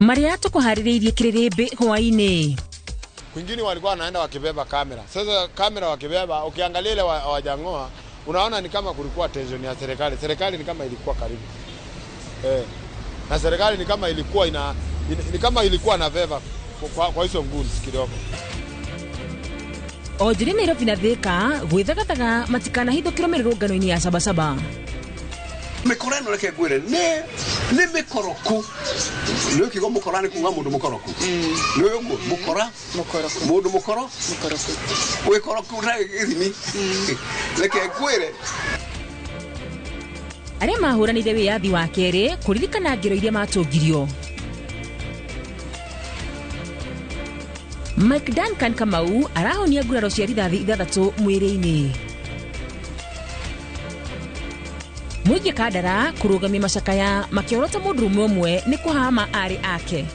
Maria tukuhaririirie kiririmbi hwaini. Kwingine walikuwa wanaenda wakibeba kamera. Sasa kamera wakibeba, ukiangalia ile wajangoa, unaona ni kama kulikuwa tension ya serikali. Serikali ni kama ilikuwa karibu. Na serikali ni kama ilikuwa ni kama ilikuwa na veva kwa hizo goons kidogo. Onjoria Nairobi na Thika gwithagathaga matikanahithũkĩrwo mĩrũrũngano-inĩ ya Sabasaba. Mĩkora ĩno reke ngwĩre nĩ mĩkoroku. Nĩ ũkiuga mũkora nĩ kuga mũndũ mũkoroku. Nĩ ũguo mũkora mũndũ mũkoro mũkoroku wĩkoroku na gĩthimi. Reke ngwĩre arĩa mahũranĩire wĩyathi wa kerĩ kũririkana ngero iria matũngirio. Mike Duncan Kamau arahonia nguraro cia rithathi 6 mwĩrĩ-inĩ. Mũingĩ Kandara kũrũgamia macakaya makĩorota mũndũrũme ũmwe nĩ kũhama arĩ ake.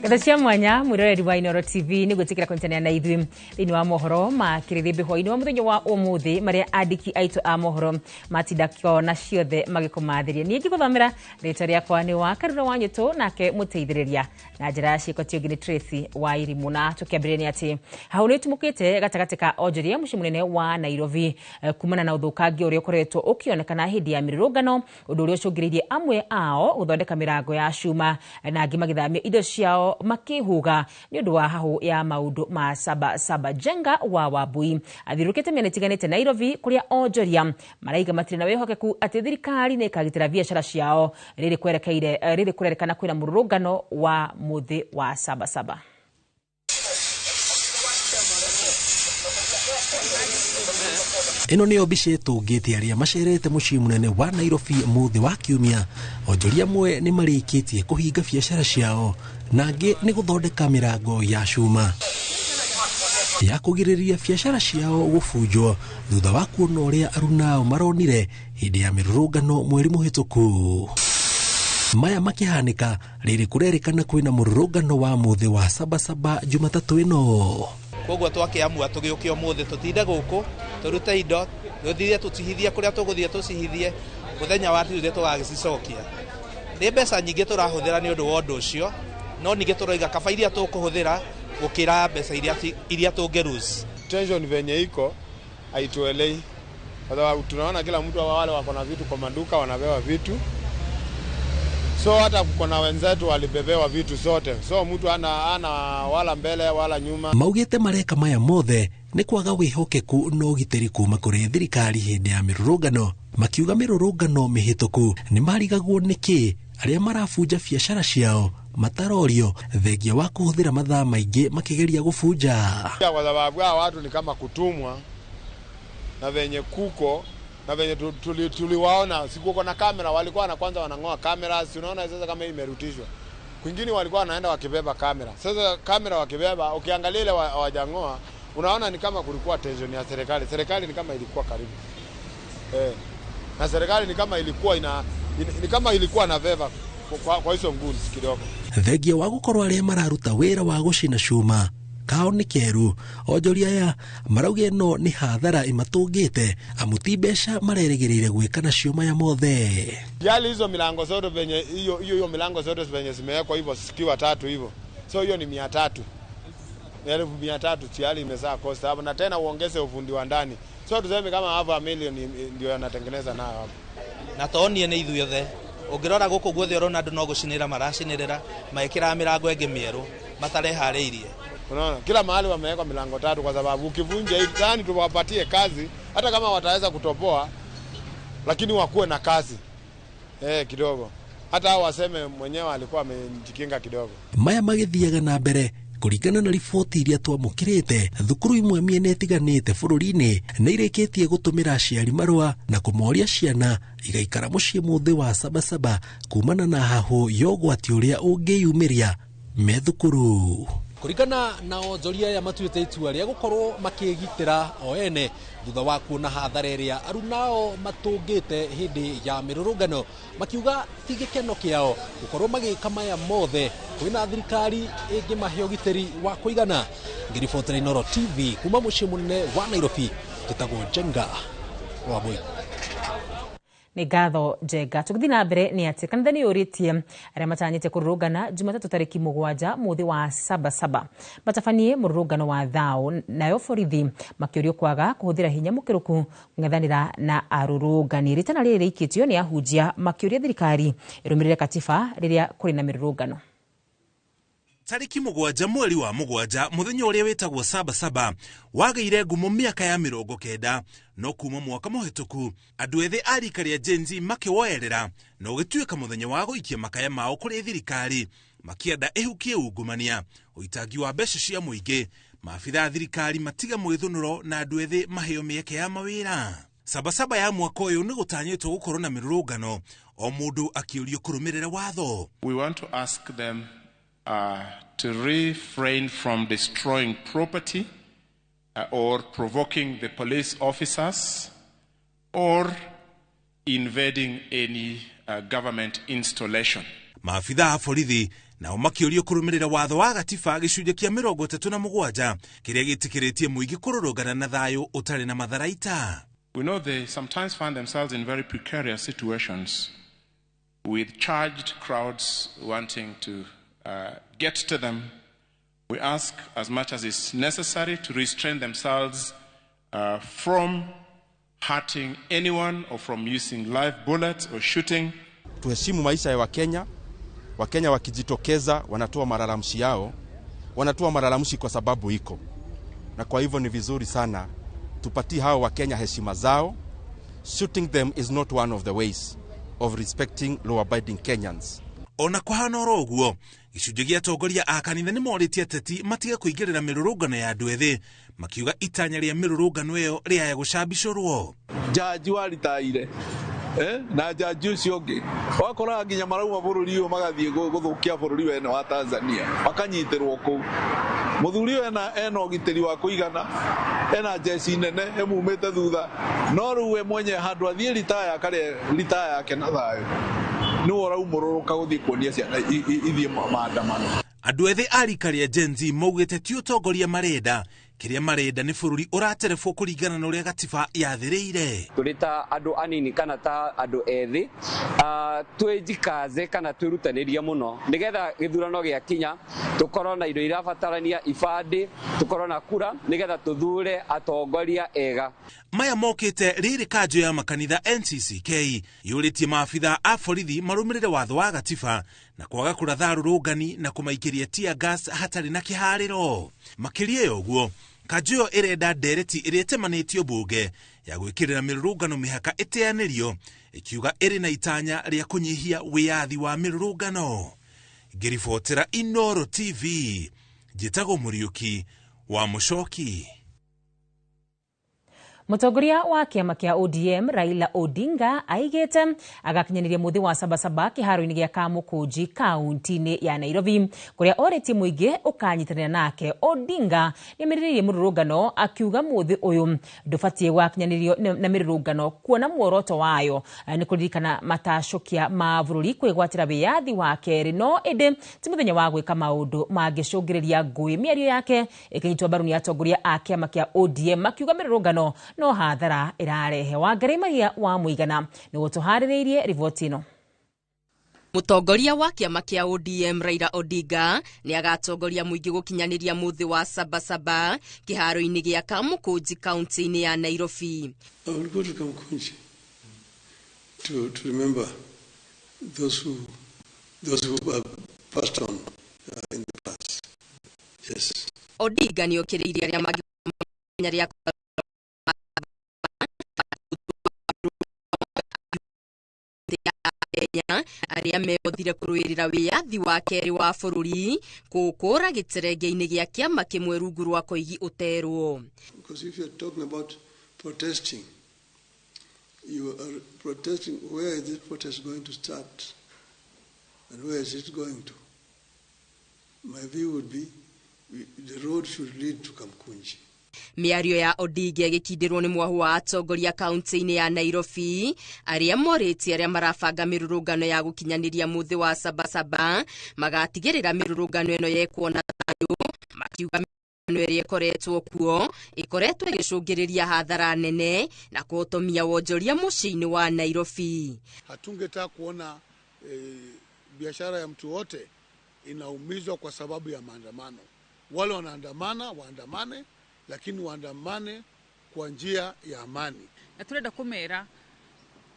Ngatho cia mwanya mwiroreri wa Inooro TV nĩ gwĩtĩkĩra kũnyitanĩra na ithuĩ thĩinĩ wa mohoro ma kĩrĩrĩmbĩ hwainĩ wa mũthenya wa ũmũthĩ marĩa andĩki aitũ a mohoro matinda kona ciothe magĩkũmathĩria. Niĩ ngĩgũthomera rĩtwa rĩakwa nĩ wa Karura wa Nyũtũ, nake mũteithĩrĩria na njĩra ya ciĩko ti ũngĩ nĩ Tracy wa Irimũ. Na tũkĩambĩrĩria nĩ atĩ hau nĩ ĩtumũkĩte gatagatĩ ka onjoria mũciĩ mũnene wa Nairobi kumana na ũthũkangia ũrĩa ũkoretwo ũkĩonekana hĩndĩ ya mĩrũrũngano, ũndũ ũrĩa ũcũngĩrĩirie amwe ao gũthondeka mĩrango ya cuma na angĩ magĩthamia indo ciao makihuga nĩ ũndũ wa hahũ ya maũndũ ma Sabasaba. Jenga wa Wambui athiũrũrũkĩte mĩena ĩtiganĩte Nairobi kũrĩa onjoria maraiga matirĩ na wĩhokeku atĩ thirikari nĩ ĩkagitĩra biacara ciao rĩrĩ kwerekeire rĩrĩ kũrerĩkana kwĩna mũrũrũngano wa mũthĩ wa Sabasaba. Ĩno nĩyo mbica ĩtũngĩte arĩa macerete mũciĩ mũnene wa Nairobi mũthĩ wa kiumia. Onjoria amwe nĩ marĩkĩtie kũhinga biacara ciao na angĩ nĩ gũthondeka mĩrango ya cuma ya kũgirĩrĩria biacara ciao gũbunjwo thutha wa kuona ũrĩa arunao maronire hĩndĩ ya mĩrũrũngano mweri mũhĩtũku. Maya makĩhanĩka rĩrĩ kũrerĩkana kwĩna mũrũrũngano wa mũthĩ wa Sabasaba Jumatatũ ĩno. Koguo twakĩamua tũgĩũke ũmũthĩ tũtinde gũkũ tũrute indo tũthire tũcihithie kũrĩa tũgũthiĩ tũcihithie mũthenya wa Tuesday tũgagĩcicokia. Nĩ mbeca nyingĩ tũrahũthĩra nĩ ũndũ wa ũndũ ũcio, no ningĩ tũroiga kaba iria tũkũhũthĩra gũkĩra mbeca iria tũngĩ lose. Tension venye iko haituelei kwa sababu tunaona kila mtu, wale wako na vitu kwa maduka wanabewa vitu, so hata kuna wenzetu walibebewa vitu zote, so mtu ana wala mbele wala nyuma. Maugĩte mareka maya mothe nĩ kwaga wĩhokeku na ũgitĩri kuma kũrĩ thirikari hĩndĩ ya mĩrũrũngano. Makiuga mĩrũrũngano mĩhĩtũku nĩ marigagwo nĩkĩ arĩa marabunja biacara ciao matarorio thengia wa kũhũthĩra mathaa maingĩ makĩgeria gũbunja. Kwa sababu hawa watu ni kama kutumwa na venye kuko na venye tuliwaona siku na kamera, walikuwa na kwanza wanangoa kamera, si unaona sasa kama hii imerutishwa. Kwingine walikuwa wanaenda wakibeba kamera. Sasa kamera wakibeba, ukiangalia ile wajangoa, unaona ni kama kulikuwa tension ya serikali. Serikali ni kama ilikuwa karibu. Na serikali ni kama ilikuwa ni kama ilikuwa na veva kwa hizo goons kidogo. Thengia wa gũkorwo arĩa mararuta wĩra wa gũcina cuma kao nĩ keru, onjoria aya marauga ĩno nĩ hathara ĩmatũngĩte amu ti mbeca marerĩgĩrĩire gwĩka nacio maya mothe. Yali hizo milango zote venye hiyo hiyo milango zote venye zimewekwa hivyo zikiwa tatu hivyo, so hiyo ni 300, 300,000 tayari imezaa cost hapo, na tena uongeze ufundi wa ndani, so tuseme kama half a million ndio yanatengeneza nayo hapo. Na tonie nĩ ithuĩ othe ũngĩrora gũkũ guothe ũrona andũ no gũcinĩra maracinĩrĩra magĩkĩraga mĩrango ĩngĩ mĩerũ matareharĩirie. Unaona kila mahali wameweka milango tatu kwa sababu ukivunja hii tani tuwapatie kazi, hata kama wataweza kutoboa lakini wakuwe na kazi kidogo, hata hao waseme mwenyewe alikuwa amejikinga kidogo. Maya magĩthiaga na mbere kũringana na riboti iria twamũkĩrĩte, thukuru imwe mĩena ĩtiganĩte bũrũri-inĩ nĩ irĩkĩtie gũtũmĩra aciari marũa na kũmoria ciana igaikara mũciĩ mũthĩ wa Sabasaba kumana na hahũ ya ũgwati ũrĩa ũngĩyumĩria me thukuru. Kũringana na onjoria aya matuĩte itua rĩa gũkorwo makĩgitĩra o ene thutha wa kuona hathara ĩrĩa arunao matũngĩte hĩndĩ ya mĩrũrũngano, makiuga ti gĩkeno kĩao gũkorwo magĩka maya mothe kwĩna thirikari ĩngĩmahe ũgitĩri wa kũigana. Ngĩribotera Inooro TV kuma mũciĩ mũnene wa Nairobi, njĩtagwo Njenga wa Mũi. Nĩ ngatho, Njenga. Tũgĩthiĩ na mbere nĩ atĩ kanitha nĩ yũrĩtie arĩa matanyĩte kũrũrũngana Jumatatũ tarĩki 7 mũthĩ wa Sabasaba matabanie mũrũrũngano wa thao, nayo borithi makĩũrio kwaga kũhũthĩra hinya mũkĩrũku kũng'ethanĩra na arũrũngani. Rĩtana rĩrĩ rĩikĩtio nĩ ahunjia makĩũria thirikari ĩrũmĩrĩre katiba rĩrĩa kũrĩ na mĩrũrũngano. Tarĩki 7 mweri wa 7, mũthenya ũrĩa wĩtagwo Sabasaba, wagĩire ngumo mĩaka ya 90, no kuma mwaka mũhĩtũku andũ ethĩ a rika rĩa Gen Z makĩwoerera na ũgĩtuĩka mũthenya wa gũikia makaya mao kũrĩ thirikari, makĩenda ĩhukie ungumania, ũitangi wa mbeca cia mũingĩ, maabitha a thirikari matige mwĩthũnũro na andũ ethĩ maheo mĩeke ya mawĩra. Sabasaba ya mwaka ũyũ nĩ gũtanyĩtwo gũkorwo na mĩrũrũngano, o mũndũ akĩũrio kũrũmĩrĩra watho. We want to ask them to refrain from destroying property or provoking the police officers or invading any government installation. Maabitha a borithi nao makĩũrio kũrũmĩrĩra watho wa gatiba gĩcunjĩ kĩa 37 kĩrĩa gĩtĩkĩrĩtie mũingĩ kũrũrũngana na thayũ ũtarĩ na matharaita. We know they sometimes find themselves in very precarious situations with charged crowds wanting to get to them. We ask, as much as is necessary, to restrain themselves from hurting anyone or from using live bullets or shooting. Tuheshimu maisha ya Wakenya. Wakenya wakijitokeza wanatoa malalamishi yao, wanatoa malalamishi kwa sababu iko, na kwa hivyo ni vizuri sana tupatie hao Wakenya heshima zao. Shooting them is not one of the ways of respecting law-abiding Kenyans. Ona kũhana oro ũguo, gĩcunjĩ gĩa atongoria a kanitha nĩ morĩtie ateti matige kũingĩrĩra mĩrũrũngano ya andũ ethĩ, makiuga itanya rĩa mĩrũrũngano ĩyo rĩaya gũcambicũrwo. Jaji waritaire na jaji ũcio ũngĩ wakoraga nginya marauma bũrũri ũyũ magathiĩ gũthũkia bũrũri wene wa Tanzania, makanyitĩrwo kũu. Mũthuri ũyũ ena ũgitĩri wa kũigana, ena jeci nene ĩmumĩte thutha, no rĩu we mwenye handũ athiĩ ritaya akarĩa ritaya yake na thayũ, nĩwe ũraumũrũrũka gũthiĩ kuonia ciana ithiĩ maandamano. Andũ ethĩ a rika rĩa Gen Z maugĩte ti ũtongoria marenda, kĩrĩa marenda nĩ bũrũri ũraterebwo kũringana na ũrĩa gatiba yathĩrĩire. Tũrĩ ta andũ anini kana ta andũ ethĩ, twĩjikaze kana twĩrutanĩrie mũno nĩgetha gĩthurano gĩakinya tũkorwo na indo irabatarania, ibandĩ, tũkorwo na kura nĩgetha tũthure atongoria ega. Maya mokĩte rĩrĩ kanjũ ya makanitha NCCK yũrĩtie maabitha a borithi marũmĩrĩre watho wa gatiba na kwaga kũratha arũrũngani na kũmaikĩria tear gas hatarĩ na kĩharĩro. Makĩria ya ũguo, kanjũ ĩyo ĩrenda ndereti ĩrĩa ĩtemanĩtio mbunge ya gwĩkĩrĩra mĩrũrũngano mĩhaka ĩteanĩrio, ĩkiuga ĩrĩ na itanya rĩa kũnyihia wĩyathi wa mĩrũrũngano. Ngĩribotera Inooro TV, njĩtagwo Mũriũki wa Mũcoki. Mũtongoria wa kĩama kĩa ODM Raila Odinga aigĩte agakinyanĩria mũthĩ wa Sabasaba kĩharo-inĩ gĩa Kamũkũnji kaunti-inĩ ya Nairobi, kũrĩa orĩtie mũingĩ ũkanyitanĩra nake. Odinga nĩamirĩrĩirie mũrũrũngano akiuga mũthĩ ũyũ ndũbatiĩ gwakinyanĩrio na mĩrũrũngano, kuona muoroto wayo nĩ kũririkana matacũkia ma bũrũri kwĩgwatĩra wĩyathi wa kerĩ, no ĩndĩ ti mũthenya wa gwĩka maũndũ mangĩcũngĩrĩria ngũĩ. Mĩario yake ĩkĩnyitwo mbaru nĩ atongoria a kĩama kĩa ODM makiuga mĩrũrũngano no hathara ĩrarehe. Wangarĩ Maria wa Mũigana nĩguo tũharĩrĩirie riboti ĩno. Mũtongoria wa kĩama kĩa ODM Raila Odinga nĩ agatongoria mũingĩ gũkinyanĩria mũthĩ wa Sabasaba kĩharo-inĩ gĩa Kamũkũnji kaunti-inĩ ya Nairobi. I will go to Kamukunji to remember those who have passed on in the past. Yes. Odinga nĩ okĩrĩirie arĩa mangĩ rĩa Kenya arĩa meothire kũrũĩrĩra wĩyathi wa kerĩ wa bũrũri kũkũra gĩterenge-inĩ gĩa kĩama kĩmwe rungu rwa Koigi ũterwo. Because if you're talking about protesting, you are protesting, where is this protest going to start and where is it going to? My view would be The road should lead to Kamkunji. Mĩario ya Odinga ĩgĩkindĩrwo nĩ mwahu wa atongoria kaunti-inĩ ya Nairobi arĩa morĩtie arĩa marabanga mĩrũrũngano ya gũkinyanĩria mũthĩ wa Sabasaba magatigĩrĩra mĩrũrũngano ĩno yekwo na thayũ, makiuga mĩrũrũngano ĩrĩa ĩkoretwo kuo ĩkoretwo ĩgĩcũngĩrĩria hathara nene na kũhotomia wonjoria mũciĩ-inĩ wa Nairobi. Hatungetaka kuona biashara ya mtu wote inaumizwa kwa sababu ya maandamano. Wale wanaandamana waandamane, lakini waandamane kwa njia ya amani. Na turenda kumera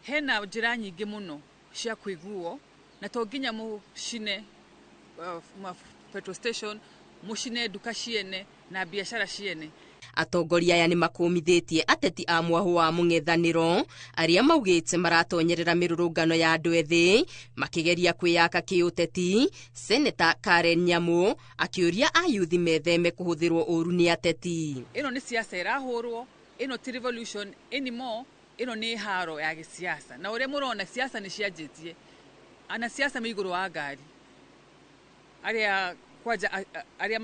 hena njira nyingi muno cia kuiguo na to nginya mucine petrol station, mucine nduka ciene na biashara ciene. Atongoria aya nĩ makũmithĩtie ateti a mwahu wa mũng'ethanĩro arĩa maugĩte maratonyerera mĩrũrũngano ya andũ ethĩ makĩgeria kwĩyaka kĩũteti. Seneta Karen Nyamu akĩũria ayuthi metheme kũhũthĩrwo ũru nĩ ateti. Ĩno nĩ siasa ĩrahũrwo, ĩno ti revolution anymore, ĩno nĩ haro ya gĩsiasa. Na ũrĩa mũrona siasa nĩ cianjĩtie, ana siasa me igũrũ wa ngari, arĩa kwanja arĩa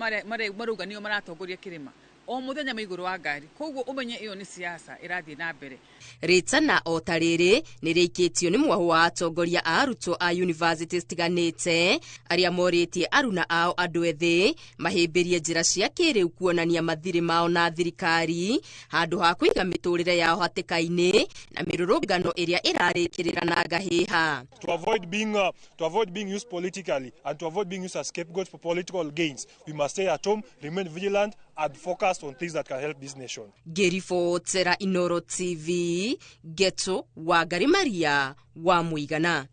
marauga nĩo maratongoria kĩrĩma o muthenya me igũrũ wa ngari, koguo umenye iyo nĩ siasa ĩrathiĩ na mbere. Rĩtana o ta rĩrĩ nĩ rĩikĩtio nĩ mwahu wa atongoria a arutwo a university citiganĩte arĩa morĩtie aruna ao andũ ethĩ mahĩmbĩrie njĩra cia kĩrĩu kuonania mathirĩ mao na thirikari handũ ha kũiga mĩtũrĩre yao hatĩka-inĩ na mĩrũrũngano ĩrĩa ĩrarĩkĩrĩra na ngahĩha. To avoid being used politically and to avoid being used as scapegoats for political gains, we must stay at home, remain vigilant and focused on things that can help this nation. Ngĩribotera Inoro TV, Geto Wangari Maria wa Mũigana.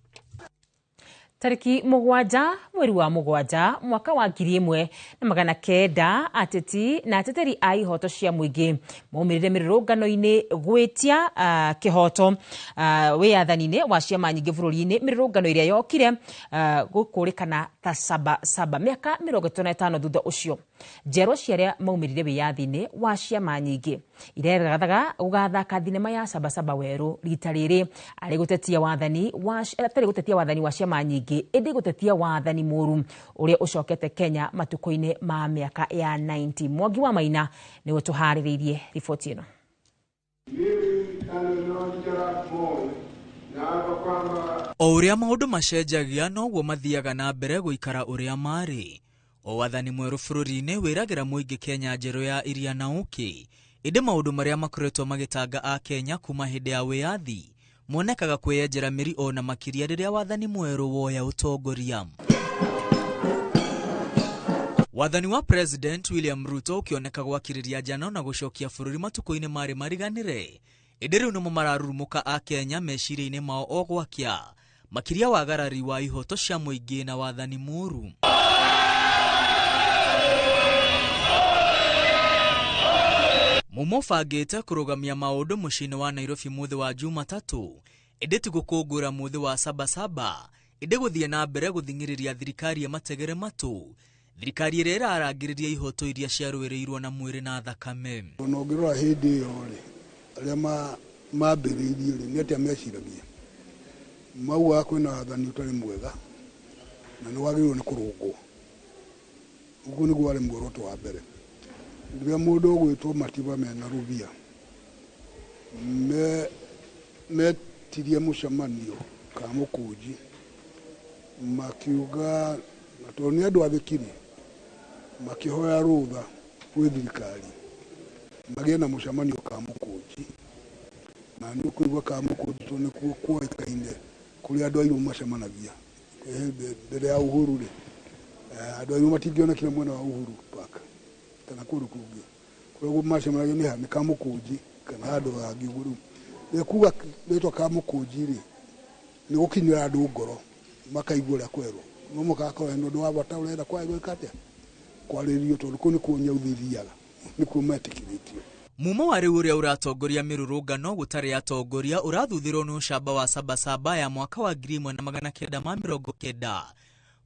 Tariki 7 mweri wa 7 mwaka wa 1900 ateti na ateteri a ihoto cia mũingĩ maumĩrire mĩrũrũngano-inĩ gwĩtia kĩhoto wĩyathani-inĩ wa ciama nyingĩ bũrũri-inĩ, mĩrũrũngano ĩrĩa yokire gũkũrĩkana ta Sabasaba mĩaka 35 thutha ũcio. Njerwa cia arĩa maumĩrire wĩyathi-inĩ wa ciama nyingĩ iregathaga gũgathaka thinema ya Sabasaba werũ rita rĩrĩ arĩ gũtetia wathani wa atarĩ gũtetia wathani wa ciama nyingĩ ĩndĩ gũtetia wathani mũru ũrĩa ũcokete Kenya matukũ-inĩ ma mĩaka ya 90. Mwangi wa Maina nĩwe tũharĩrĩirie riboti ĩno. O ũrĩa maũndũ macenjagia noguo mathiaga na mbere gũikara ũrĩa marĩ. O wathani mwerũ bũrũri-inĩ wĩragĩra mũingĩ Kenya njerũ ya iria na ũkĩ, ĩndĩ maũndũ marĩa makoretwo magĩtanga a Kenya kuma hĩndĩ ya wĩyathi monekaga kwĩyenjera mĩri ona makĩria rĩrĩa wathani mwerũ woya ũtongoria. Wathani wa President William Ruto ũkĩoneka gwakĩrĩria njano na gũcokia bũrũri matukũ-inĩ marĩ mariganĩre, ĩndĩ rĩu nĩmo mararurumũka a Kenya meciria-inĩ mao o gwakĩa, makĩria wagarari wa ihoto cia mũingĩ na wathani mũru. Mumo ũbangĩte kũrũgamia maũndũ mũciĩ-inĩ wa Nairobi mũthĩ wa Jumatatũ, ĩndĩ ti gũkũngũĩra mũthĩ wa Sabasaba, ĩndĩ gũthiĩ na mbere gũthing'ĩrĩria thirikari ĩmategere matũ, thirikari ĩrĩa ĩrarangĩrĩria ihoto iria ciarũĩrĩirwo na mwĩrĩ na thakame. Ona ũngĩrora hĩndĩ ĩyo rĩ, arĩa mambĩrĩirie rĩ, nĩ atĩa meciragia? Maugaga kwĩna wathani ũtarĩ mwega na nĩ wagĩrĩirwo nĩ kũrũngwo. Ũguo nĩguo warĩ muoroto wa mbere. Rĩrĩa mũndũ ũgwĩtwo Matiba mena Rubia metirie mũcemanio Kamũkũnji, makiuga na tondũ nĩ andũ athĩkire, makĩhoya rũtha gwĩ thirikari magĩe na mũcemanio Kamũkũnji, na nĩ ũkũigua Kamũkũnji tondũ nĩkuo kuoĩkaine kũrĩa andũ airũ macemanagia mbere ya Uhuru rĩ, andũ airũ matingĩonekire mwena wa Uhuru Park kana kũndũ kũngĩ, kũrĩa macemanagia nĩ Kamũkũnji kana handũ hangĩ ũguo. Rĩu rĩrĩa kuga rĩtwa Kamũkũnji rĩ, nĩ gũkinyĩra andũ ngoro makaigua ũrĩa kwerwo, no mũkakorwo nĩ ũndũ wa bata ũrenda gwĩka atĩa, kwarĩrio, tondũ kũu nĩkuo nyauthi ithiaga, nĩkuo metĩkĩrĩtio. Mumo wa rĩu ũrĩa ũratongoria mĩrũrũngano gũtarĩ atongoria ũrathuthĩrwo nĩ ũcamba wa Sabasaba ya mwaka wa 1990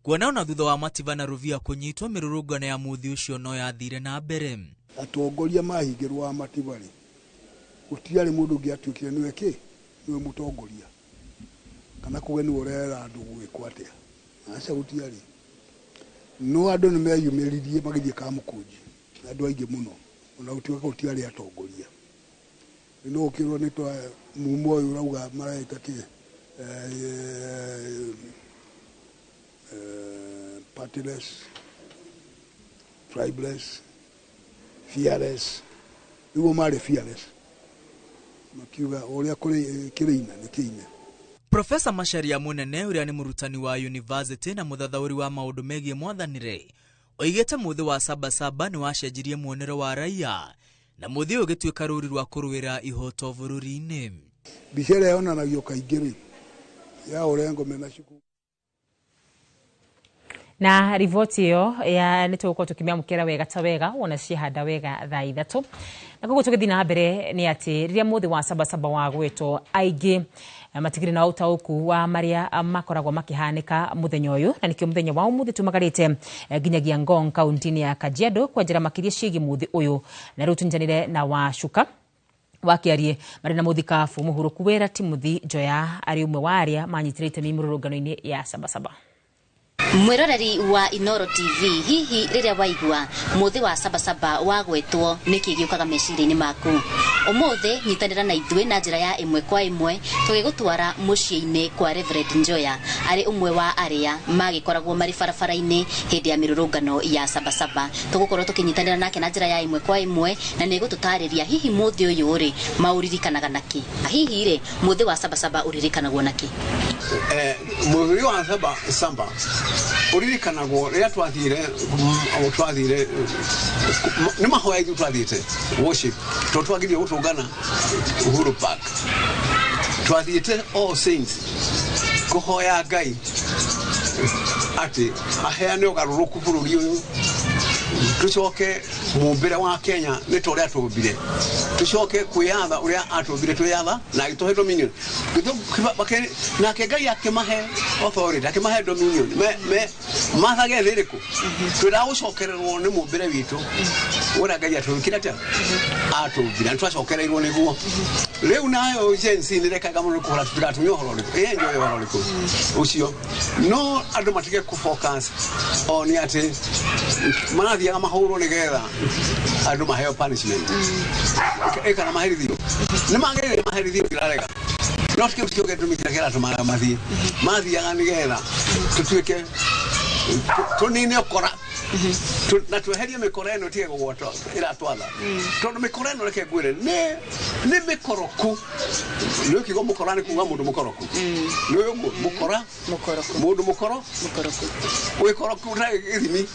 kuona ona thutha wa Matiba na Rubia kũnyitwo mĩrũrũngano ya mũthĩ ũcio no yathire na mbere. Atongoria mahingĩrwo wa Matiba rĩ, gũtiarĩ mũndũ ũngĩ atuĩkire nĩwe kĩ, nĩwe mũtongoria kana kuge nĩwe ũrera andũ gwĩkwo atĩa, aca gũtiarĩ. No andũ nĩ meyumĩririe magĩthiĩ Kamũkũnji, na andũ aingĩ mũno, ona gũtuĩka gũtiarĩ atongoria. No ũkĩrwo nĩ twa mumo ũyũ ũrauga mareka kĩ partyless, tribeless, fearless. Nĩguo marĩ fearless, makiuga ũrĩa kũrĩ kĩrĩina nĩ kĩine. Profesa Macharia Munene ũrĩa nĩ mũrutani wa university na mũthathaũri wa maũndũ megiĩ mwathanĩre oigĩte mũthĩ wa Sabasaba nĩ wacenjirie muonere wa raia na mũthĩ ũyũ ũgĩtuĩka rũri rwa kũrũĩra ihoto bũrũri-inĩ. Mbica ĩrĩa yonanagio kaingĩ rĩ ya Orengo mena cuku. Na riboti ĩyo ya nĩ tũgũkorwo tũkĩmĩamũkĩra wega ta wega wona ciahanda wega thaa 3. Na koguo tũgĩthiĩ na mbere nĩ atĩ rĩrĩa mũthĩ wa Sabasaba wa gwĩtwo aingĩ matigire na ũtaũku wa marĩa makoragwo makĩhanĩka mũthenya ũyũ, na nĩkĩo mũthenya wa ũmũthĩ tumagarĩte nginyagia Ngong kaunti-inĩ ya Kajiado kwenjera makĩria ciĩgiĩ mũthĩ ũyũ. Na rĩu tũnyitanĩre na Wacuka wakiarie marĩ na mũthikabu mũhurũku wĩra Timothy Njoya arĩ ũmwe wa arĩa manyitire itemi mũrũrũngano-inĩ ya Sabasaba. Mwiroreri wa Inoro TV, hihi rĩrĩa waigua mũthĩ wa Sabasaba wagwetwo nĩkĩ gĩũkaga meciria-inĩ maku? Ũmũthĩ nyitanĩra na ithuĩ na njĩra ya ĩmwe kwa ĩmwe tũgĩgũtwara mũciĩ-inĩ kwa Reverend Njoya arĩ ũmwe wa arĩa magĩkoragwo marĩ barabara-inĩ hĩndĩ ya mĩrũrũngano ya Sabasaba. Tũgũkorwo tũkĩnyitanĩra nake na njĩra ya ĩmwe kwa ĩmwe na nĩ gũtũtarĩria hihi mũthĩ ũyũ rĩ maũririkanaga nakĩ, hihi rĩ mũthĩ wa Sabasaba ũririkanagwo nakĩ? Mũthĩ wa Sabasaba ũririkanagwo rĩrĩa twathire nĩ mahoya ithuĩ twathiĩte worship tondũ twagĩrĩire gũtũngana Uhuru Park, twathiĩte All Saints kũhoya Ngai atĩ aheane ũgarũrũku bũrũri ũyũ, tũcoke mũmbĩre wa Kenya nĩ ta ũrĩa atũmbire, tũcoke kwĩyatha ũrĩa atũmbire twĩyatha na agĩtũhe dominion. Nake Ngai akĩmahe authority, akĩmahe dominion mathage thĩ ĩrĩkũ? Twendaga gũcokererwo nĩ mũmbĩre witũ ũrĩa Ngai atũmbire atĩa? Atũmbire na twacokereirwo nĩguo. Rĩu nayo Gen Z nĩ rekaga mũno kũhũra tũtigatumie ũhoro ũrĩkũ, ĩ enjoy ũhoro ũrĩkũ ũcio, no andũ matige kũ focus o nĩ atĩ marathiaga mahũrwo nĩgetha andũ maheo punishment kana maherithio. Nĩ magĩrĩire maherithio kĩrarega, no kĩu tikĩo gĩtũmi kĩrĩa kĩratũmaga mathiĩ. Mathiaga nĩgetha tũtuĩke tũnine ũkora na tweherie mĩkora ĩno ĩtige kũgwatwo ĩratwatha, tondũ mĩkora ĩno reke ngwĩre nĩ mĩkoroku. Nĩ ũkiuga mũkora nĩ kuga mũndũ mũkoroku, nĩ ũguo mũkora mũndũ mũkoro wĩkoroku ũtarĩ gĩthimi.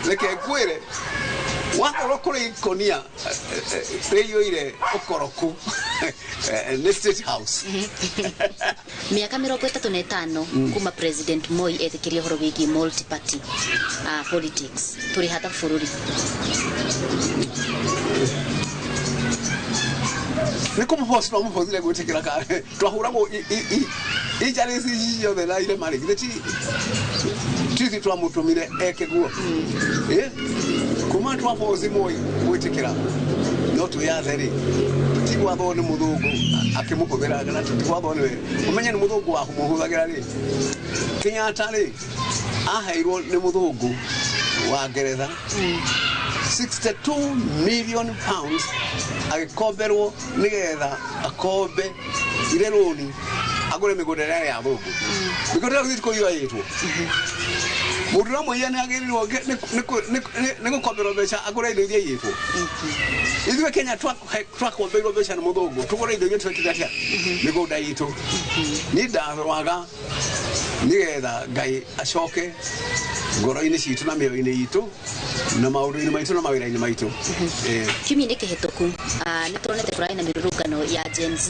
Reke ngwĩre wakorwo kũrĩ ikonia rĩiyũire ũkoroku nĩ State House. Mĩaka 35 kuma President Moi etĩkĩrie ũhoro wĩgiĩ multi party politics, tũrĩ hata bũrũri nĩ kũmũboci twamũbothire gwĩtĩkĩra ka twahũragwo injarĩci ici ciothe na irema rĩ, githĩ ti twamũtũmire eke guo? Kuma twaboci Moi gwĩtĩkĩra no twĩyathe rĩ, tũtigwathwo nĩ mũthũngũ akĩmũhũthĩra kana tũtigwathwo nĩwe, ũmenye nĩ mũthũngũ wamũhũthagĩra rĩ. Kenyatta rĩ aheirwo nĩ mũthũngũ wa Ngeretha 62 million pounds agĩkomberwo nĩgetha akombe ire rũni agũre mĩgũnda ĩrĩa ya thũngũ. Mĩgũnda ĩyo kũiywo ĩtwo mũndũ ũrĩa mũiya nĩ agĩrĩirwo nĩ gũkomberwo mbeca agũre indo iria iyĩtwo. Ithuĩ Kenya twakombeirwo mbeca nĩ mũthũngũ tũgũre indo iria twekire atĩa mĩgũnda itũ. Niĩ ndarwaga nĩgetha Ngai acoke ngoro-inĩ citũ na mĩoyo-inĩ itũ na maũndũ-inĩ maitũ na mawĩra-inĩ maitũ. Kiumia-inĩ kĩhĩtũku nĩ tuonete kũrarĩ na mĩrũrũngano ya Gen Z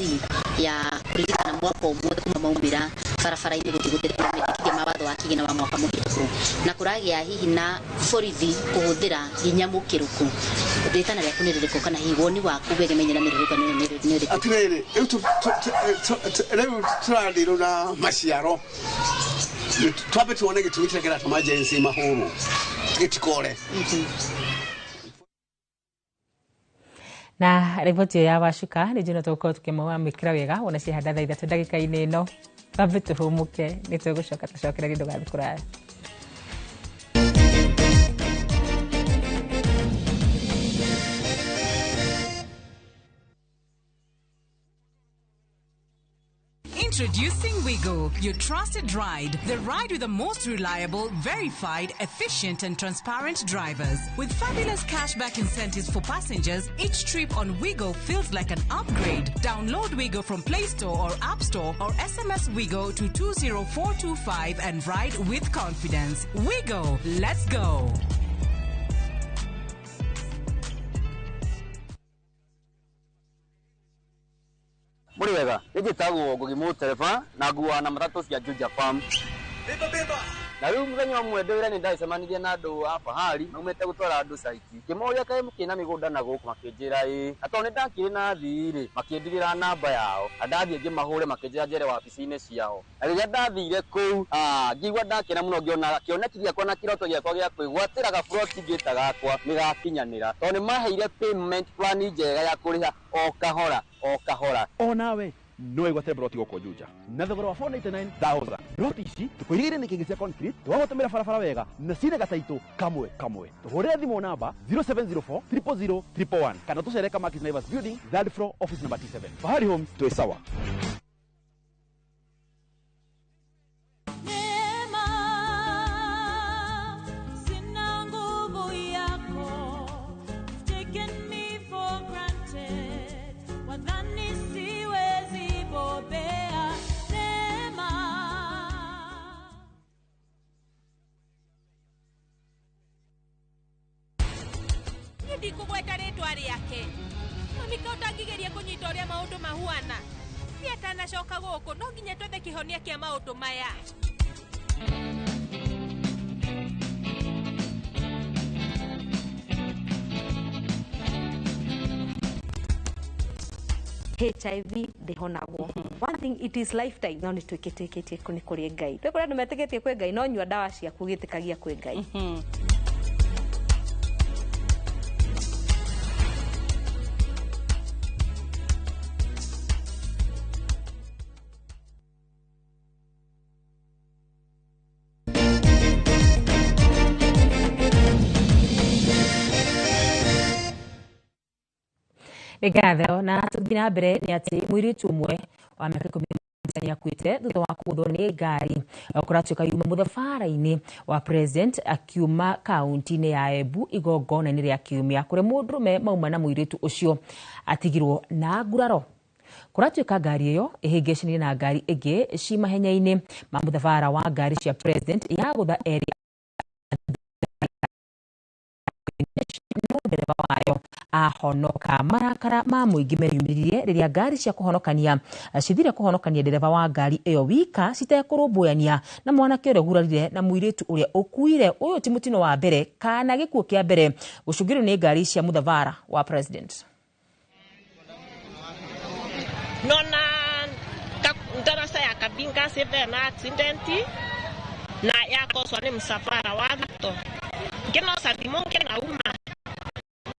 ya kũririkana mwaka ũmwe kuma maumĩra barabara-inĩ gũthiĩ gũtetia mendekithia ma watho wa kĩgĩna wa mwaka mũhĩtũku, na kũragĩa hihi na borithi kũhũthĩra hinya mũkĩrũku. Rĩtana rĩaku nĩ rĩrĩkũ kana hihi woni waku wegemainie na mĩrũrũngano ĩno nĩ ũrĩkũ? Atĩrĩrĩ, rĩu tũrathirwo na maciaro, twambe tuone gĩtũmi kĩrĩa kĩratũma Gen Z mahũrwo gĩtikore. Na riboti ya Wacuka nĩ njũĩ no tũgũkorwo tũkĩmwamũkĩra wega wona ciahanda thaa 3 ndagĩka-inĩ ĩno. Twambe tũhũmũke nĩ tũgũcoka tũcokererie ndũgathiĩ kũraya. Introducing Wigo, your trusted ride. The ride with the most reliable, verified, efficient, and transparent drivers. With fabulous cashback incentives for passengers, each trip on Wigo feels like an upgrade. Download Wigo from Play Store or App Store or SMS Wigo to 20425 and ride with confidence. Wigo, let's go. Muri wega njĩtagwo Ngugi Mũtereba na nguaga na matatũ cia Juja Farm. Na rĩu mũthenya ũmwe ndĩ wĩra nĩ ndacemanirie na andũ a Fahari maumĩte gũtwara andũ caiti, ngĩmoria kaĩ mũkĩrĩ na mĩgũnda na gũkũ, makĩnjĩra ĩĩ, na tondũ nĩ ndakĩrĩ na thii rĩ, makĩndigĩra namba yao, na ndathiĩ ngĩmahũre makĩnjĩra njere wabici-inĩ ciao. Na rĩrĩa ndathire kũu, ngĩigua ndakena mũno ngĩona kĩoneki gĩakwa na kĩroto gĩakwa gĩa kwĩgwatĩra gaburoti ngĩta gakwa nĩ gakinyanĩra, tondũ nĩ maheire payment plan njega ya kũrĩha o kahora o kahora. Onawe no wĩgwatĩre broti gũkũ Juja na thogora wa 499,000. Broti ici tũkũirigĩire nĩ kĩngĩ cia concrete, tũgagũtũmĩra barabara wega na cina gataitũ kamwe kamwe. Tũhũrĩre thimũ namba 0704 000 111 kana tũcere Kamakis Naivas Building, third floor, office number T7. Fahari Homes, twĩ sawa. Sina nguvu yako, you've taken me for granted. Wadhani siwezi bobea. Neema. Niĩ ndikũgweta rĩtwa rĩake. Mami ka ũtangĩgeria kũnyita ũrĩa maũndũ mahuana. Niĩ atanacoka gũkũ no nginya twethe kĩhonia kĩa maũndũ maya. HIV ndĩhonagwo. One thing, it is lifetime. No nĩ twĩkĩtĩkĩtie nĩ kũrĩ Ngai. Twĩ kũrĩ andũ metĩkĩtie kwĩ Ngai, no nyua ndawa ciaku ũgĩtĩkagia kwĩ Ngai. Nĩ ngatho. Na tũthiĩ na mbere nĩ atĩ mũirĩtu ũmwe wa mĩaka 17 nĩ akuĩte thutha wa kũgũthwo nĩ ngari kũratuĩka yuma mũthabara-inĩ wa President akiuma kaunti-inĩ ya Embu igongona-inĩ rĩa kiumia kũrĩa mũndũrũme mauma na mũirĩtu ũcio atigirwo na nguraro. Kũratuĩka ngari ĩyo ĩhĩngĩcanire na ngari ĩngĩ ci mahenya-inĩ ma mũthabara wa ngari cia President yagũtha erĩ no ndereba wayo ahonoka. Marakara ma mũingĩ meyumĩririe rĩrĩa ngari cia kũhonokania cithire kũhonokania ndereba wa ngari ĩyo wika citekũrũmbũyania na mwanake ũrĩa ũgurarire na mũirĩtu ũrĩa ũkuire. Ũyũ ti mũtino wa mbere kana gĩkuũ kĩa mbere gũcũngĩrĩrio nĩ ngari cia mũthabara wa President. Nona ndarasa ya Kabinga seve na accident na yakoswa ni msafara wa Ruto nginosa thimu ngina uma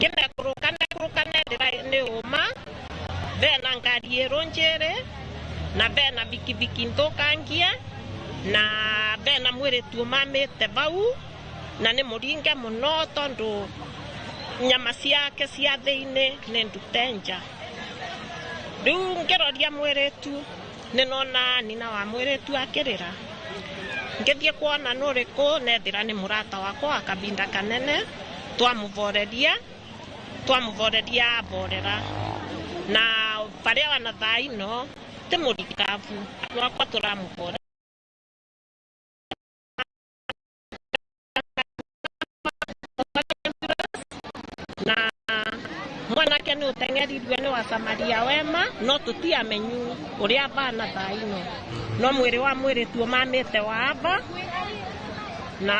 nginekũrũka nĩ ũma bena ngari ĩrũnjĩrĩ na bena bikibiki nthũkangie na bena mwĩrĩtu ũmamĩte vau na nĩ mũringe mũno tondũ nyama ciake cia thĩinĩ nĩ ndute nja. Rĩu ngĩroria mwĩrĩtu nĩ nona nina wa mwĩrĩtu akĩrĩra, ngĩthiĩ kuona nũ ũrĩkũ nethĩra nĩ mũrata wakwa wa kabinda kanene, twamũvoreria aborera na barĩa wana thaa ino ti mũrikabu wakwa tũramũvorera. Na mwanake nĩ ũteng'erirwe nĩ wa Samaria wema no tũtiamenyu ũrĩa bana thaa ino, no mwĩrĩ wa mwĩrĩtu ũmamĩte wa aba na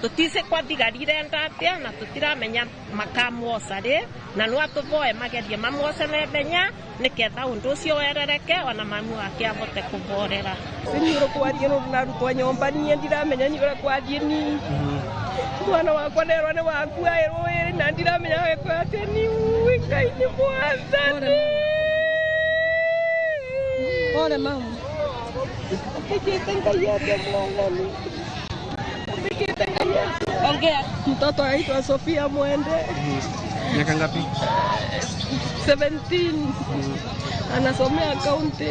tũtice kwa thigari irenda atĩa na tũtiramenya makamwoca rĩ, na no atũvoe magerie mamwoce naihenya nĩketha ũndũ ũcio werereke ona mamu wake ahote kũvorera. Nĩ ũrĩa kwathiĩ narutwo nyũmba niĩ ndiramenya nĩ ũrĩa kwathiĩ ni mwana wakwa nerwo nĩ wakua ĩrũĩrĩ na ndiramenya gwĩkwo atĩa ni Ngai nĩ mwathani. Pole mama. Mbikĩte Ngai atĩa mwathani, mbikĩte Ngai atĩa. Ongea. Mtoto aitwa Sofia Mwende. Miaka ngapi? 17. Anasomea kaunti.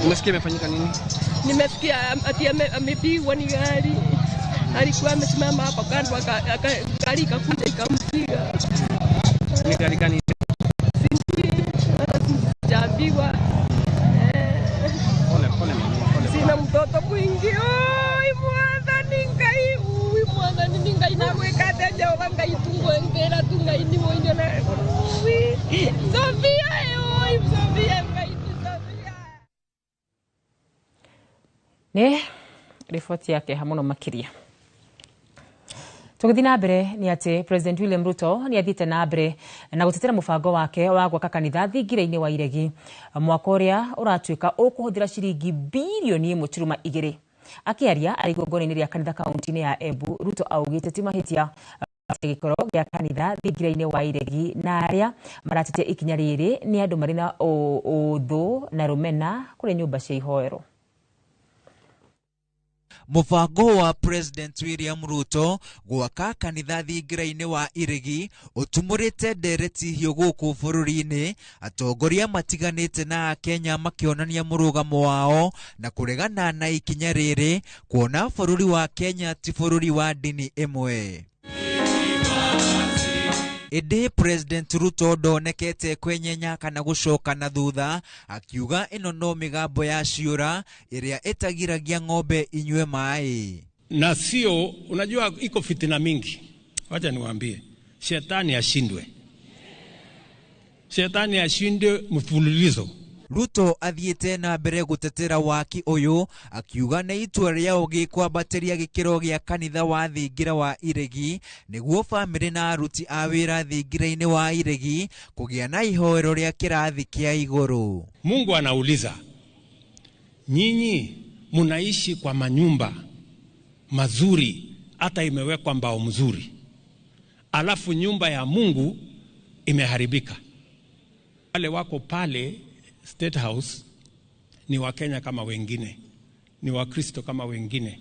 Umesikia imefanyika nini? Nimesikia ati amepigwa ni gari. Alikuwa amesimama hapa kando, gari ikakuja ikampiga. Ni gari gani? Sijui, hata sijaambiwa. Pole pole mama, pole. Sina mtoto mwingi. Oi, Mwathani Ngai, ui Mwathani ni Ngai na gwĩka Jehova Ngai tungwengera tu Ngai ni mũinyo na ui Sofia, oi Sofia Ngai ni Sofia. Nĩ riboti ya kĩeha mũno makĩria. Tũgĩthiĩ na mbere nĩ atĩ President William Ruto nĩ athiĩte na mbere na gũtetera mũbango wake wa gwaka kanitha thingira-inĩ wa Iregi, mwaka ũrĩa ũratuĩka ũkũhũthĩra ciringi birioni 1.2. Akĩaria arĩ igongona-inĩ rĩa kanitha kaunti-inĩ ya Embu, Ruto augĩte ti mahĩtia gĩkĩro gĩa kanitha thingira-inĩ wa Iregi na arĩa maratetia ikinya rĩrĩ nĩ andũ marĩ na ũthũ na rũmena kũrĩ nyũmba cia ihoero. Mũbango wa President William Ruto gwaka kanitha thingira-inĩ wa Iregi ũtumũrĩte ndereti hiũ gũkũ bũrũri-inĩ, atongoria matiganĩte na Akenya makĩonania mũrũgamo wao na kũregana na ikinya rĩrĩ kuona bũrũri wa Kenya ti bũrũri wa ndini ĩmwe. Ĩndĩ President Ruto ndonekete kwenyenya kana gũcoka na thutha, akiuga ĩno no mĩgambo ya ciũra ĩrĩa ĩtagiragia ng'ombe inyue maĩ. Na sio, unajua iko fitina mingi. Wacha niwaambie, shetani ashindwe. Shetani ashindwe mfululizo. Ruto athiĩte na mbere gũtetera waki ũyũ akiuga nĩ itua rĩa ũgĩ kwambatĩria gĩkĩro gĩa kanitha wa thingira wa Iregi nĩguo bamĩrĩ na aruti a wĩra thingira-inĩ wa Iregi kũgĩa na ihoero rĩa kĩrathi kĩa igũrũ. Mungu anauliza, nyinyi munaishi kwa manyumba mazuri, hata imewekwa mbao mzuri, alafu nyumba ya Mungu imeharibika. Wale wako pale State House ni Wakenya kama wengine, ni Wakristo kama wengine,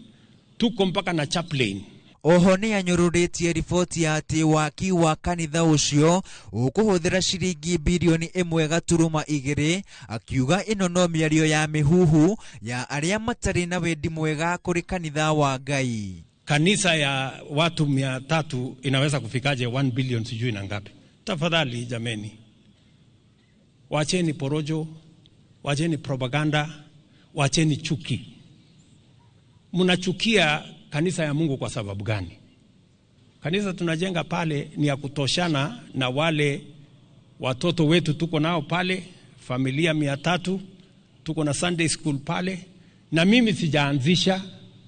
tuko mpaka na chaplain. Oho nĩ anyũrũrĩtie riboti ya atĩ waki wa kanitha ũcio ũkũhũthĩra ciringi birioni 1.2, akiuga ĩno no mĩario ya mĩhuhu ya arĩa matarĩ na wendi mwega kũrĩ kanitha wa Ngai. Kanisa ya watu 300 inaweza kufikaje 1 billion sijui na ngapi? Tafadhali jameni, wacheni porojo, wacheni propaganda, wacheni chuki. Mnachukia kanisa ya Mungu kwa sababu gani? Kanisa tunajenga pale ni ya kutoshana na wale watoto wetu tuko nao pale, familia 300, tuko na Sunday school pale, na mimi sijaanzisha,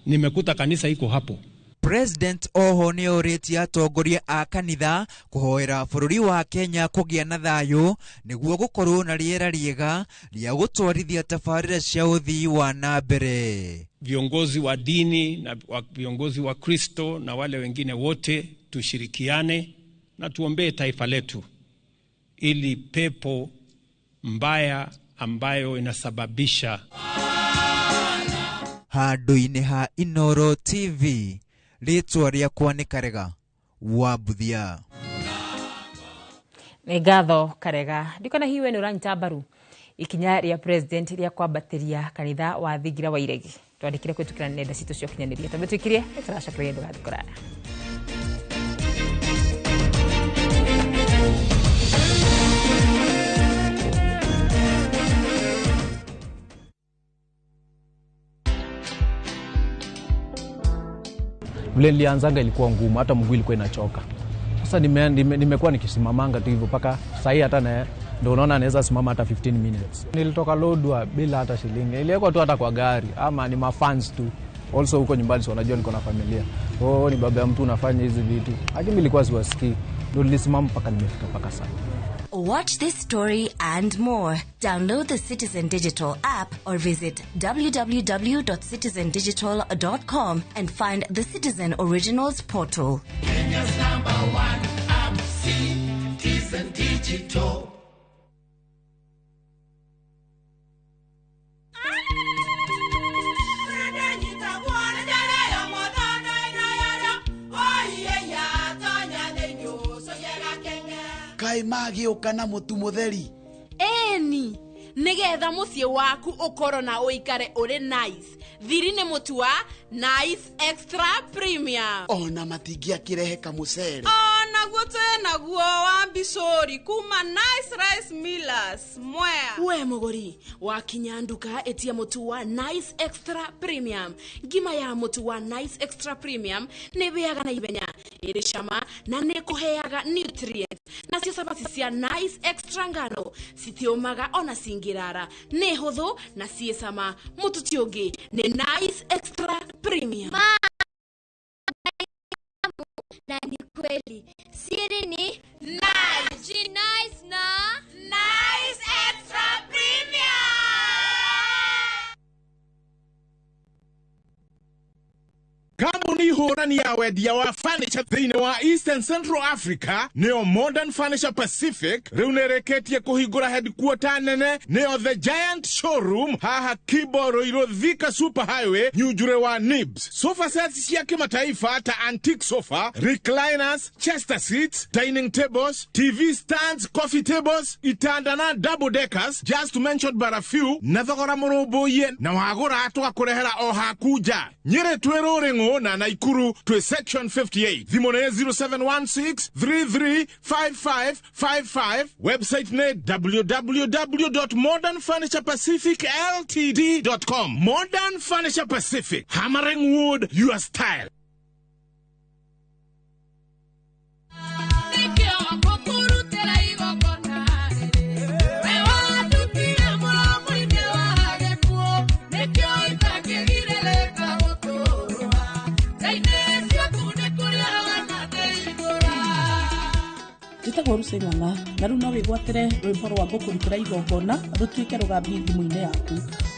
nimekuta kanisa iko hapo. President oho nĩ orĩtie atongoria a kanitha kũhoera bũrũri wa Kenya kũgĩa na thayũ nĩguo gũkorwo na rĩera rĩega rĩa gũtwarithia tabarĩra cia ũthii wa na mbere. Viongozi wa dini na viongozi wa Kristo na wale wengine wote tushirikiane na tuombee taifa letu ili pepo mbaya ambayo inasababisha. Handũ-inĩ ha Inooro TV, rĩtwa rĩakwa nĩ Karega wa Mbuthia. Nĩ ngatho Karega. Ndikona hihi we nĩ ũranyita mbaru ikinya rĩa president rĩa kwambatĩria kanitha wa thingira wa Iregi. Twandĩkire kũhĩtũkĩra nenda citũ cia ũkinyanĩria. Twambe twĩkirie, nĩtũracokereria ndũgathiĩ kũraya. Vile nilianzanga ilikuwa ngumu, hata mguu ilikuwa inachoka. Sasa nimekuwa nikisimamanga tu hivyo mpaka sasa hata na ndio unaona naweza simama hata 15 minutes. Nilitoka Lodwar bila hata shilingi. Niliwekwa tu hata kwa gari ama ni mafans tu. Also huko nyumbani si wanajua niko na familia. Oh, ni baba ya mtu unafanya hizi vitu. Lakini nilikuwa siwasikii. Ndio nilisimama mpaka nimefika mpaka sasa. Watch this story and more. Download the Citizen Digital app or visit www.citizendigital.com and find the Citizen Originals portal. Kenya's #1 app, Citizen Digital. Kai magĩũka na mũtu mũtheri. Ĩni, Nĩgetha mũciĩ waku ũkorwo na ũikare ũrĩ nice. Thiri nĩ mũtu wa Nice Extra Premium. Ona matingĩakĩrehe kamũcere. Onaguo twĩnaguo wa mbicũri kuma Nice Rice Millers Mwea. We mũgũri wakinya nduka ĩtia mũtu wa Nice Extra Premium. Ngima ya mũtu wa Nice Extra Premium nĩ ĩhĩaga na ihenya, ĩrĩ cama na nĩ ĩkũheaga nutrients. Nacio cabaci cia Nice Extra ngano citiũmaga ona cingĩrara, nĩ hũthũ na ciĩ cama. Mũtu ti ũngĩ nĩ Nice Extra Premium. Ma na ni kweli siri ni Nice. Nice na Nice Extra Premium. Kambuni hũrani ya wendia wa furniture thĩinĩ wa Eastern Central Africa nĩyo Modern Furniture Pacific rĩu nĩrĩkĩtie kũhingũra headquarter nene nĩyo The Giant Showroom haha Kibo Ruiru Thika Super Highway Nyunjure wa Nibs. Sofa sets cia kĩmataifa ta antique sofa, recliners, chester seats, dining tables, TV stands, coffee tables, itanda na double deckers, just to mention but a few, na thogora mũrũmbũiye na wagũra tũgakũrehera o haku nja. Nyĩrĩ twĩ Rũrĩng'ũ na Naikuru twĩ section 58. Thimũ nĩ 0716 335555. Website nĩ www.modernfurniturepacificltd.com. Modern Furniture Pacific, hammering wood your style. Njĩtagwo Lucy Ng'ang'a na rĩu no wĩgwatĩre rwĩmbo rwa ngũkũrutĩra igongona rũtuĩke rũgambi thimũ-inĩ yaku.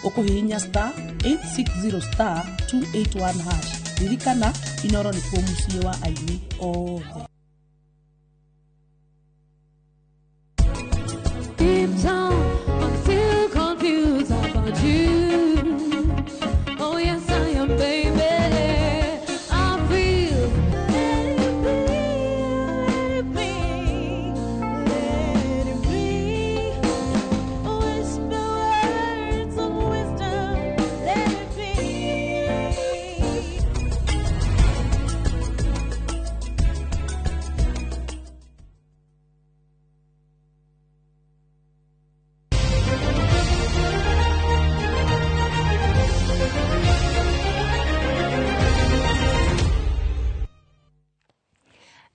Ũkũhihinya star 860 star 281 hash. Ririkana Inoro nĩkuo mũciĩ wa aini othe. Deep down, I'm still confused about you. Oh yes, I am, baby. I feel. Let it be, let it be, let it be. Whisper words of wisdom. Let it be.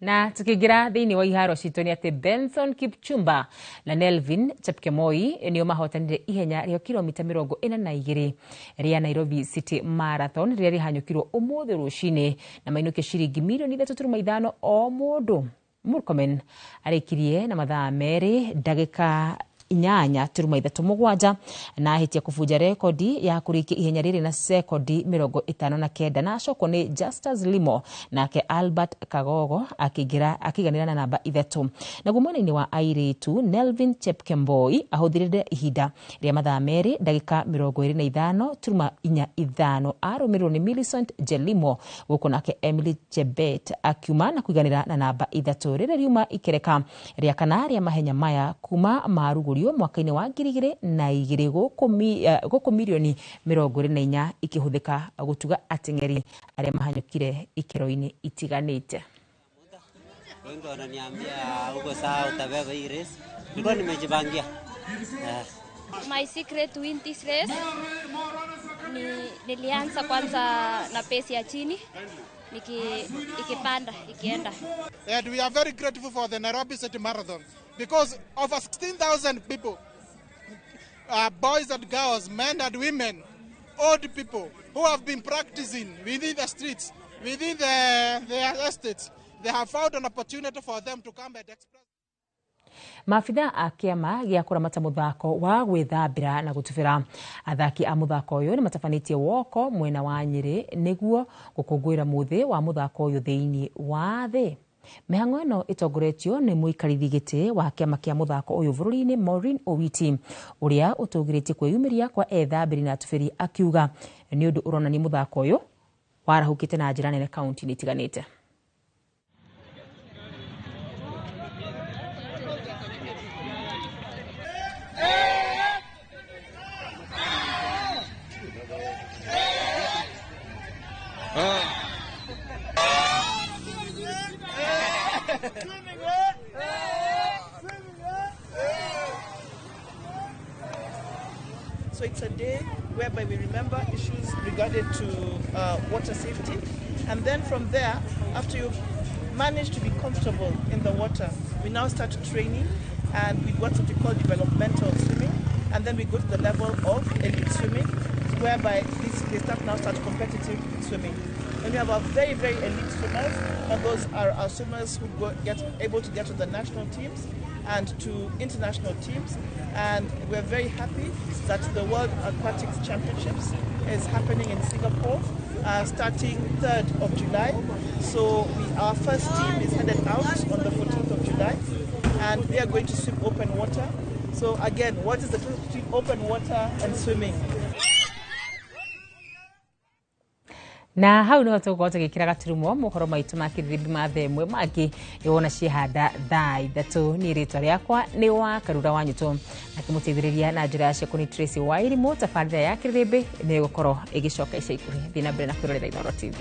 Na tukiingira thiini wa iharo citũ nĩ atĩ Benson Kipchumba na Nelvin Chepkemoi nĩo mahotanire ihenya rĩa kilomita 42 rĩa Nairobi City Marathon rĩrĩa rĩhanyũkirwo ũmũthĩ rũcinĩ na mainũkie ciringi mirioni 3.5 o mũndũ. Murkomen arĩkirie na mathaa 2 ndagĩka 8.37 na ahĩtia kũbunja rekodi ya kũrĩkia ihenya rĩrĩ na sekondi 59 na acokwo nĩ Justus Limo nake Albert Kagogo akĩiganĩra na namba 3. Naguo mwena-inĩ wa airĩtu Nelvin Chepkemboi ahũthĩrire ihinda rĩa mathaa 2 ndagĩka 25.45 arũmĩrĩirwo nĩ Millicent Jelimo gũkũ nake Emily Chebet akiuma na kũiganĩra na namba 3. Rĩrĩ riuma ikereka rĩa kana rĩa mahenya maya kuma marugũrio mwaka-inĩ wa 2002 gũkũ mirioni 24 ikĩhũthĩka gũtuga ateng'eri arĩa mahanyũkire ikĩro-inĩ itiganĩte. Wengi wananiambia uko sawa, utabeba hii race. Nilikuwa nimejipangia. My secret to win this race ni nilianza kwanza na pace ya chini ikipanda ikienda. And we are very grateful for the Nairobi City Marathon because over 16,000 people, boys and girls, men and women, old people who have been practicing within the streets, within their estates, they have found an opportunity for them to come and express. Maabitha a kĩama gĩa kũramata mũthako wa gwĩthambĩra na gũtubĩra athaki a mũthako ũyũ nĩ matabanĩtie woko mwena wa Nyĩrĩ nĩguo gũkũngũĩra mũthĩ wa mũthako ũyũ thĩinĩ wa thĩ. Mĩhang'o ĩno ĩtongoretio nĩ mũikarĩri gĩtĩ wa kĩama kĩa mũthako ũyũ bũrũri-inĩ Maureen Owiti ũrĩa ũtũgĩrĩtie kwĩyumĩria kwa ethambĩri na atubĩri akiuga nĩ ũndũ ũronania mũthako ũyũ warahũkĩte na njĩra nene kaunti-inĩ itiganĩte. Swimming, eh? Swimming, eh? So it's a day whereby we remember issues regarded to water safety. And then from there, after you've managed to be comfortable in the water, we now start training and we what we call developmental swimming. And then we go to the level of elite swimming, whereby they start competitive swimming. And we have our very, very elite swimmers, and those are our swimmers who get able to get to the national teams and to international teams. And we're very happy that the World Aquatics Championships is happening in Singapore, starting 3rd of July. So our first team is headed out on the 14th of July, and they are going to swim open water. So again, what is the difference between open water and swimming? Na hau niho tũgũkorwo tũgĩkĩra gaturumo mohoro maitũ ma kĩrĩrĩmbi ma thaa ĩmwe mangĩ wona ciehanda thaa 3. Niĩ rĩtwa rĩakwa nĩ wa Karura wa Nyuto, akĩmũteithĩrĩria na njĩra ya ciako nĩ Tracy Wairimũ. Tabarĩra ya kĩrĩrĩmbĩ nĩ ĩgũkorwo ĩgĩcoka ica ikuhĩ. Thiĩ na mbere na kwĩrorera Inooro TV.